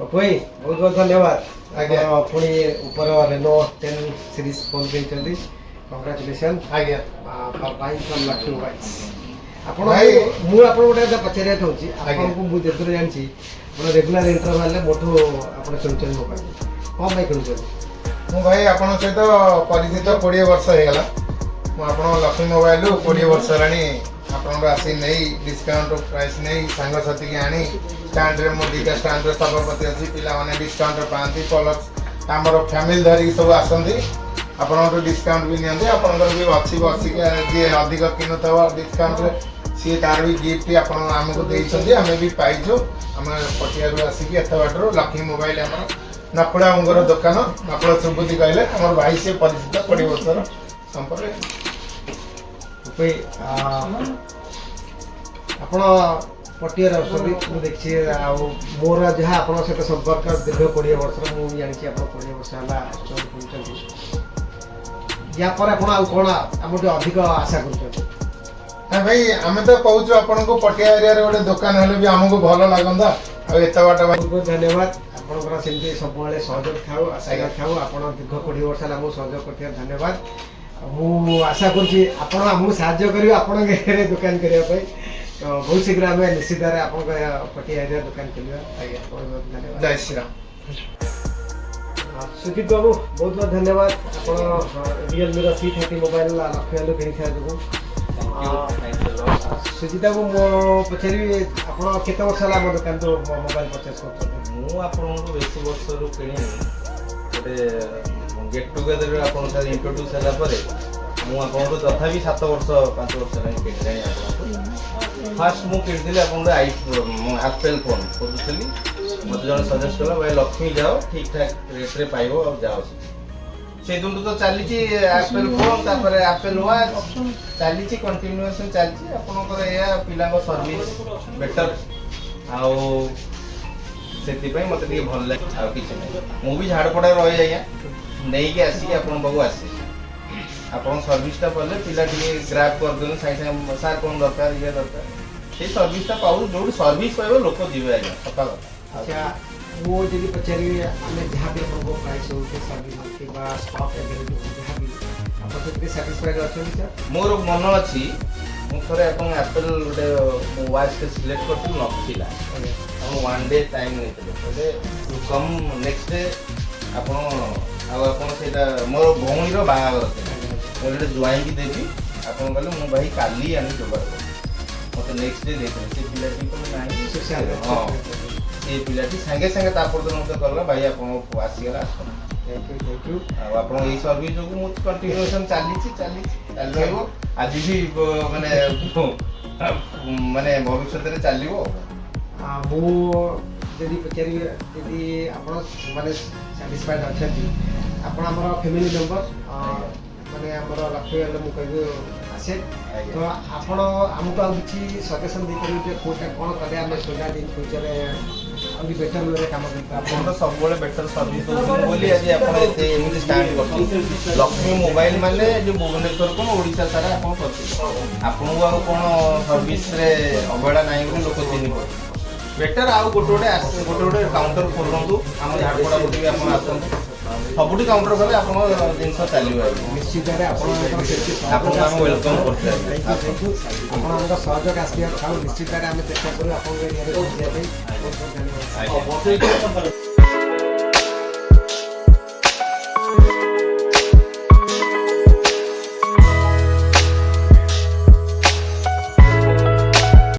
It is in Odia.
ପପୁ ଭାଇ, ବହୁତ ବହୁତ ଧନ୍ୟବାଦ। ଆଜ୍ଞା। ଆପଣ ପୁଣି ଓପୋର ରେନୋ 10 ସିରିଜ୍ ଫୋନ୍ କିଣିଛନ୍ତି। Congratulation for buying from Lakshmi mobiles. ଆପଣ ମୁଁ ଆପଣଙ୍କୁ ଗୋଟେ କଥା ପଚାରିବାକୁ ଚାହୁଁଛି। ଆପଣଙ୍କୁ ମୁଁ ଯେତେଦୂର ଜାଣିଛି, ଆପଣ ରେଗୁଲାର ଇଣ୍ଟରଭାଲରେ ମୋଠୁ ଆପଣ କିଣୁଛନ୍ତି ମୋବାଇଲ। କ'ଣ ପାଇଁ କିଣୁଛନ୍ତି? ମୁଁ ଭାଇ ଆପଣଙ୍କ ସହିତ ପରିଚିତ 20 ବର୍ଷ ହେଇଗଲା। ମୁଁ ଆପଣଙ୍କ ଲକ୍ଷ୍ମୀ ମୋବାଇଲରୁ 20 ବର୍ଷ ହେଲାଣି ଆପଣଙ୍କୁ ଆସି ନେଇ, ଡିସକାଉଣ୍ଟ ପ୍ରାଇସ୍ ନେଇ, ସାଙ୍ଗସାଥିକି ଆଣି ଷ୍ଟାଣ୍ଡରେ, ମୁଁ ଦୁଇଟା ଷ୍ଟାଣ୍ଡର ସଭାପତି ଅଛି, ପିଲାମାନେ ଡିସକାଉଣ୍ଟ ପାଆନ୍ତି। ପ୍ଲସ୍ ଆମର ଫ୍ୟାମିଲି ଧରିକି ସବୁ ଆସନ୍ତି, ଆପଣଙ୍କଠୁ ଡିସକାଉଣ୍ଟ ବି ନିଅନ୍ତି। ଆପଣଙ୍କର ବି ଅଛି, ବସିକି ଯିଏ ଅଧିକ କିଣୁଥିବ ଡିସକାଉଣ୍ଟରେ, ସିଏ ତାର ବି ଗିଫ୍ଟ ଆପଣ ଆମକୁ ଦେଇଛନ୍ତି, ଆମେ ବି ପାଇଛୁ। ଆମେ ପଟିଆରୁ ଆସିକି ଏତେ ବାଟରୁ ଲକ୍ଷ୍ମୀ ମୋବାଇଲ, ଆମର ନକୁଳ ବାବୁଙ୍କର ଦୋକାନ, ନକୁଳ ସୁବୁଦ୍ଧି କହିଲେ ଆମର ଭାଇ, ସିଏ ପରିଚିତ 20 ବର୍ଷର ସମ୍ପର୍କ। ପପୁ, ଆପଣ ପଟିଆରେ ଆସୁଛନ୍ତି ମୁଁ ଦେଖିଛି। ଆଉ ମୋର ଯାହା ଆପଣଙ୍କ ସହିତ ସମ୍ପର୍କ ଦୀର୍ଘ 20 ବର୍ଷର, ମୁଁ ଜାଣିଛି ଆପଣ 20 ବର୍ଷ ହେଲା ଆସୁଛନ୍ତି, କିଣୁଛନ୍ତି। ୟା ପରେ ଆପଣ ଆଉ କ'ଣ ଆମଠୁ ଅଧିକ ଆଶା କରୁଛନ୍ତି? ନା ଭାଇ, ଆମେ ତ କହୁଛୁ ଆପଣଙ୍କୁ ପଟିଆ ଏରିଆରେ ଗୋଟେ ଦୋକାନ ହେଲେ ବି ଆମକୁ ଭଲ ଲାଗନ୍ତା। ଆଉ ଏତେ ବାଟ ଭାଇ ବହୁତ ବହୁତ ଧନ୍ୟବାଦ। ଆପଣଙ୍କର ସେମିତି ସବୁବେଳେ ସହଯୋଗ ଥାଉ, ଆଶୀର୍ବାଦ ଥାଉ। ଆପଣ ଦୀର୍ଘ 20 ବର୍ଷ ହେଲା ଆମକୁ ସହଯୋଗ କରିଥିବା ଧନ୍ୟବାଦ। ଆଉ ମୁଁ ଆଶା କରୁଛି ଆପଣ ଆମକୁ ସାହାଯ୍ୟ କରିବେ ଆପଣଙ୍କ ଏରିଆରେ ଦୋକାନ କରିବା ପାଇଁ। ତ ବହୁତ ଶୀଘ୍ର ଆମେ ନିଶ୍ଚିତ ଭାବରେ ଆପଣଙ୍କ ପଟିଆ ଏରିଆ ଦୋକାନ ଖୋଲିବା। ବହୁତ ବହୁତ ଧନ୍ୟବାଦ। ଜୟ ଶ୍ରୀରାମ। ସୁଜିତ ବାବୁ, ବହୁତ ବହୁତ ଧନ୍ୟବାଦ ଆପଣ ରିଏଲମିର ସି30 ମୋବାଇଲ ଲକ୍ଷ୍ମୀରୁ କିଣିଥିବା ଯୋଗୁଁ। ସୁଜିତ ବାବୁ, ମୁଁ ପଚାରିବି, ଆପଣ କେତେ ବର୍ଷ ହେଲା ଆମ ଦୋକାନରୁ ମୋବାଇଲ ପରଚେସ୍ କରୁଛନ୍ତି? ମୁଁ ଆପଣଙ୍କୁ ବେଶୀ ବର୍ଷରୁ କିଣିନି। ଗୋଟେ ଗେଟ୍ ଟୁଗେଦର ଆପଣଙ୍କ ସାଥେ ଇଣ୍ଟ୍ରୋଡ୍ୟୁସ୍ ହେଲା ପରେ ମୁଁ ଆପଣଙ୍କୁ ତଥାପି 7 ବର୍ଷ, 5 ବର୍ଷ ହେଲାଣି କିଣିଲାଣି ଆପଣଙ୍କୁ। ଫାଷ୍ଟ ମୁଁ କିଣିଥିଲି ଆପଣଙ୍କ ମୁଁ ଆପେଲ୍ ଫୋନ୍ ଖୋଜୁଥିଲି। ମୋତେ ଜଣେ ସଜେଷ୍ଟ କଲା, ଭାଇ ଲକ୍ଷ୍ମୀ ଯାଅ, ଠିକ୍ ଠାକ୍ ରେଟ୍ରେ ପାଇବ ଆଉ ଯାଅ ସେଠି। ସେଇ ଦିନଠୁ ତ ଚାଲିଛି ଆପେଲ୍ ଫୋନ୍, ତାପରେ ଆପେଲ୍ ୱାଚ୍ ଚାଲିଛି, କଣ୍ଟିନ୍ୟୁଏସନ୍ ଚାଲିଛି। ଆପଣଙ୍କର ଏଇଆ ପିଲାଙ୍କ ସର୍ଭିସ୍ ବେଟର୍, ଆଉ ସେଥିପାଇଁ ମୋତେ ଟିକେ ଭଲ ଲାଗେ, ଆଉ କିଛି ନାହିଁ। ମୁଁ ବି ଝାଡ଼ପଡ଼ାରେ ରହେ ଆଜ୍ଞା, ନେଇକି ଆସିକି ଆପଣଙ୍କ ପାଖକୁ ଆସେ। ଆପଣ ସର୍ଭିସଟା କଲେ ପିଲା ଟିକେ ଗ୍ରାବ୍ କରିଦିଅନ୍ତି ସାଙ୍ଗେ ସାଙ୍ଗେ, ସାର୍ କ'ଣ ଦରକାର, ଇଏ ଦରକାର। ସେଇ ସର୍ଭିସଟା ପାଉ। ଯୋଉଠି ସର୍ଭିସ ପାଇବ ଲୋକ ଯିବେ ଆଜ୍ଞା, ସତ କଥା। ଆଚ୍ଛା, ମୁଁ ଯଦି ପଚାରିବି, ଆମେ ଯାହା ବି ଆପଣଙ୍କ ପ୍ରାଇସ୍ ହଉ କି ସର୍ଭିସ୍ ହଉ କିମ୍ବା ଷ୍ଟକ୍ ଆଭେଲେବଲ୍ ହଉ, ଯାହା ବି, ଆପଣ ସେଥିରେ ସାଟିସ୍ଫାଇଡ୍ ଅଛନ୍ତି ସାର୍? ମୋର ମନ ଅଛି, ମୁଁ ଥରେ ଆପଣଙ୍କ ଆପେଲ୍ ଗୋଟେ ୱାଚ୍ଟେ ସିଲେକ୍ଟ କରିଥିଲି, ନଥିଲା। ଆପଣ ୱାନ୍ ଡେ ଟାଇମ୍ ନେଇଥିଲେ, କହିଲେ you com next day. ଆପଣ ଆଉ ଆପଣ ସେଇଟା ମୋର ଭଉଣୀର ବାହାଘର ଥିଲା, ମୁଁ ଗୋଟେ ଜ୍ୱାଇଁକି ଦେବି। ଆପଣ କହିଲେ, ମୁଁ ଭାଇ କାଲି ଆଣି ଯୋଗାଡ଼ କରିବି। ମୋତେ ନେକ୍ସଟ ଡେ ଦେଇଥିଲେ। ସେ ପିଲାଟି କହିଲେ ନାହିଁ। ହଁ, ସେ ପିଲାଟି ସାଙ୍ଗେ ସାଙ୍ଗେ ତା ପରଦିନ ମୋତେ କହିଲା, ଭାଇ ଆପଣ ଆସିଗଲା, ଆସନ୍ତୁ। Thank you, thank you. ଆଉ ଆପଣଙ୍କ ଏଇ ସର୍ଭିସ୍ ଯୋଗୁଁ ମୁଁ କଣ୍ଟିନ୍ୟୁଏସନ୍ ଚାଲିଛି, ଚାଲିଛି, ଚାଲି ରହିବ ଆଜି ବି, ମାନେ ମାନେ ଭବିଷ୍ୟତରେ ଚାଲିବ। ମୁଁ ଯଦି ପଚାରିବି, ଯଦି ଆପଣ ମାନେ ସାଟିସ୍ଫାଇଡ୍ ଅଛନ୍ତି, ଆପଣ ଆମର ଫ୍ୟାମିଲି ମେମ୍ବର, ମାନେ ଆମର ଲକ୍ଷ୍ମୀ ହେଲେ ମୁଁ କହିବି ଆସେ। ତ ଆପଣ ଆମକୁ ଆଉ କିଛି ସଜେସନ୍ ଦେଇପାରିବେ ଯେ କେଉଁଟା କ'ଣ କଲେ ଆମେ ସୋ that in ଫ୍ୟୁଚରରେ ଆହୁରି ବେଟର୍ ୱେରେ କାମ କରିପାରିବା? ଆପଣ ତ ସବୁବେଳେ ବେଟର ସର୍ଭିସ୍ ଦଉଛନ୍ତି ବୋଲି ଆଜି ଆପଣ ଏତେ ଏମିତି ଷ୍ଟାଣ୍ଡ କରିଛନ୍ତି। ଲକ୍ଷ୍ମୀ ମୋବାଇଲ ମାନେ ଯୋଉ ଭୁବନେଶ୍ୱର କ'ଣ ଓଡ଼ିଶା ସାରା ଆପଣ ପ୍ରସିଦ୍ଧ। ଆପଣଙ୍କୁ ଆଉ କ'ଣ ସର୍ଭିସରେ ଅବହେଳା ନାହିଁ ବୋଲି ଲୋକ ଚିହ୍ନି ପାରୁଛନ୍ତି ବେଟର। ଆଉ ଗୋଟେ ଗୋଟେ ଗୋଟେ ଗୋଟେ କାଉଣ୍ଟର ଖୋଲନ୍ତୁ। ଆମ ଝାଡ଼ପଡ଼ା ପଟେ ବି ଆପଣ ଆସନ୍ତୁ। ସବୁଠି କାଉଣ୍ଟର କଲେ ଆପଣ ଜିନିଷ ଚାଲିବ ଆଜ୍ଞା। ନିଶ୍ଚିତ ଭାବରେ ଆପଣଙ୍କର ସେମିତି ଆପଣଙ୍କୁ ଆମେ welcome କରୁଛୁ। Thank you, thank you. ଆପଣଙ୍କ ସହଯୋଗ ଆସିବା ଥାଉ। ନିଶ୍ଚିତ ଭାବରେ ଆମେ ଚେଷ୍ଟା କରିବୁ ଆପଣଙ୍କ ଏରିଆରେ ପହଞ୍ଚିବା ପାଇଁ। ବହୁତ ବହୁତ ଧନ୍ୟବାଦ। ଆଜ୍ଞା।